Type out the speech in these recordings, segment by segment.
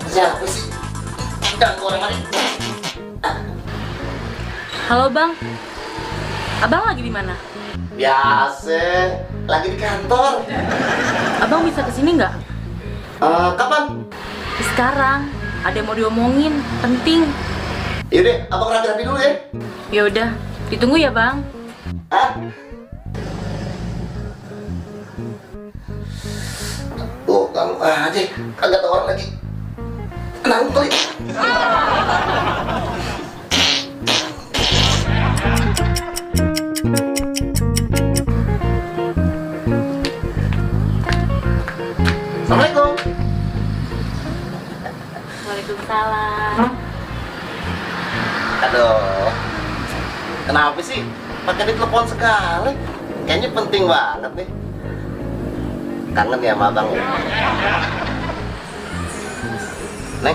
Siapa sih? Ganggu orang lain. Halo bang, abang lagi di mana? Biasa, lagi di kantor. Abang bisa kesini nggak? Kapan? Sekarang, ada yang mau diomongin, penting. Yaudah, abang rapi-rapi dulu ya. Ya udah, ditunggu ya bang. Hah? Oh, kamu aja, kagak tau orang lagi. Nangkli. Assalamualaikum. Waalaikumsalam. Aduh, kenapa sih pakai ditelepon sekali? Kayaknya penting banget nih. Kangen ya sama abang ya? Neng,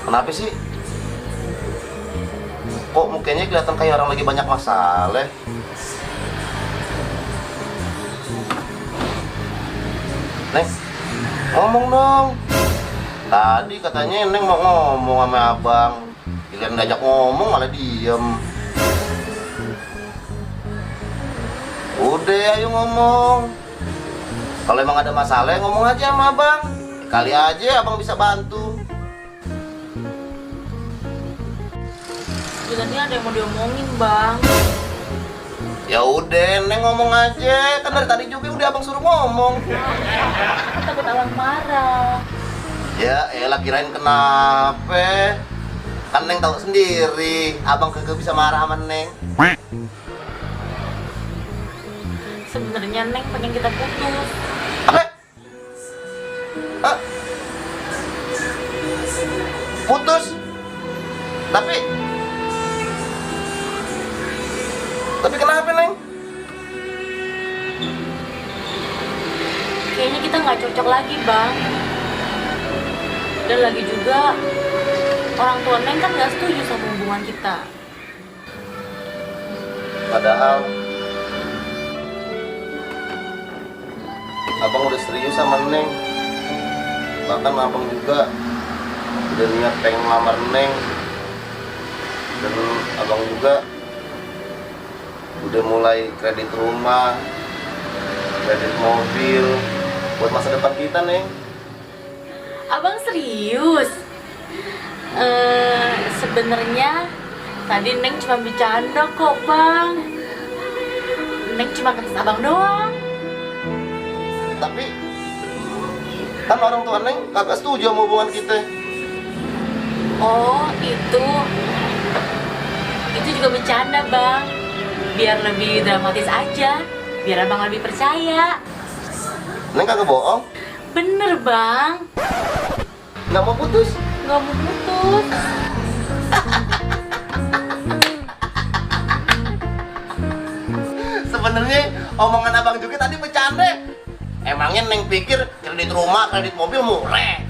kenapa sih? Kok mukanya kelihatan kayak orang lagi banyak masalah? Neng, ngomong dong. Tadi katanya Neng mau ngomong sama abang. Giliran ngajak ngomong malah diem. Udah, ayo ngomong. Kalau emang ada masalah, ngomong aja sama abang. Kali aja abang bisa bantu. Sebenarnya ada yang mau diomongin bang. Ya udah, Neng ngomong aja. Kan dari tadi juga udah abang suruh ngomong. Aku takut abang marah. Ya, elah kirain kenapa? Kan Neng tahu sendiri, abang kagak bisa marah sama Neng. Sebenarnya Neng pengen kita putus. Apa? Hah? Putus? Tapi kenapa Neng? Kayaknya kita nggak cocok lagi bang. Dan lagi juga orang tua Neng kan nggak setuju sama hubungan kita. Padahal abang udah serius sama Neng. Bahkan abang juga udah niat pengen ngelamar Neng. Dan abang juga udah mulai kredit rumah, kredit mobil buat masa depan kita, Neng. Abang serius? Sebenarnya tadi Neng cuma bercanda kok bang. Neng cuma ngetes abang doang. Tapi kan orang tua Neng kagak setuju sama hubungan kita. Oh itu juga bercanda bang. Biar lebih dramatis aja. Biar abang lebih percaya. Neng kagak bohong. Bener bang. Nggak mau putus. Nggak mau putus. Sebenarnya omongan abang juga tadi bercanda. Emangnya Neng pikir kredit rumah, kredit mobil murah?